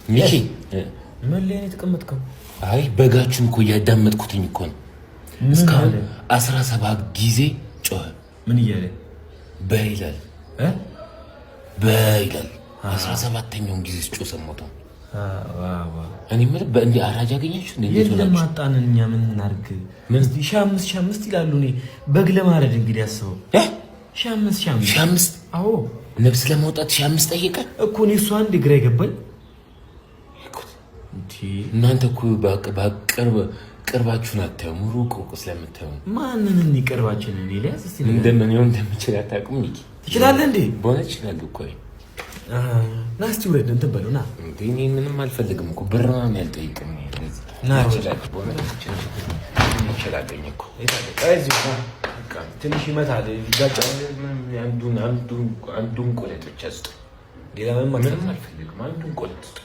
ሚኪ፣ ምን ላይ ነው የተቀመጥከው? አይ፣ በጋችሁን እኮ እያዳመጥኩትኝ እኮ ነው። እስካሁን 17 ጊዜ ጮኸ። ምን እያለ? በ ይላል፣ በ ይላል። 17ኛውን ጊዜ ስጮህ ሰማሁት። እኔ የምልህ በእንዲህ አራጅ አገኛችሁ? እንዴት የለም፣ አጣንን። እኛ ምን እናድርግ? 1005 1005 ይላሉ። እኔ በግ ለማረድ እንግዲህ አስበው፣ 1005 1005። 1005? አዎ። ነፍስ ለማውጣት 1005 ጠየቀ። እኮ። እኔ እሷ አንድ ግራ የገባኝ። እናንተ እኮ በቅርብ ቅርባችሁን አታዩም፣ ሩቅ ሩቅ ስለምታዩ። ማንን እኔ ቅርባችንን? ኤልያስ፣ እስኪ እንደምን ይሁን እንደምችል አታውቅም። ሚኪ። ትችላለህ እንዴ? በእውነት እችላለሁ እኮ። ና እስኪ ውረድ፣ እንትን በለው ና። እንዴ፣ እኔ ምንም አልፈልግም እኮ፣ ብር ምናምን አልጠይቅም። ና። እችላለሁ እኮ። ትንሽ ይመታል፣ ይጋጫል። አንዱን ቆለጥ ብቻ ስጠኝ። ሌላ ምንም ምንም አልፈልግም። አንዱን ቆለጥ ስጠኝ።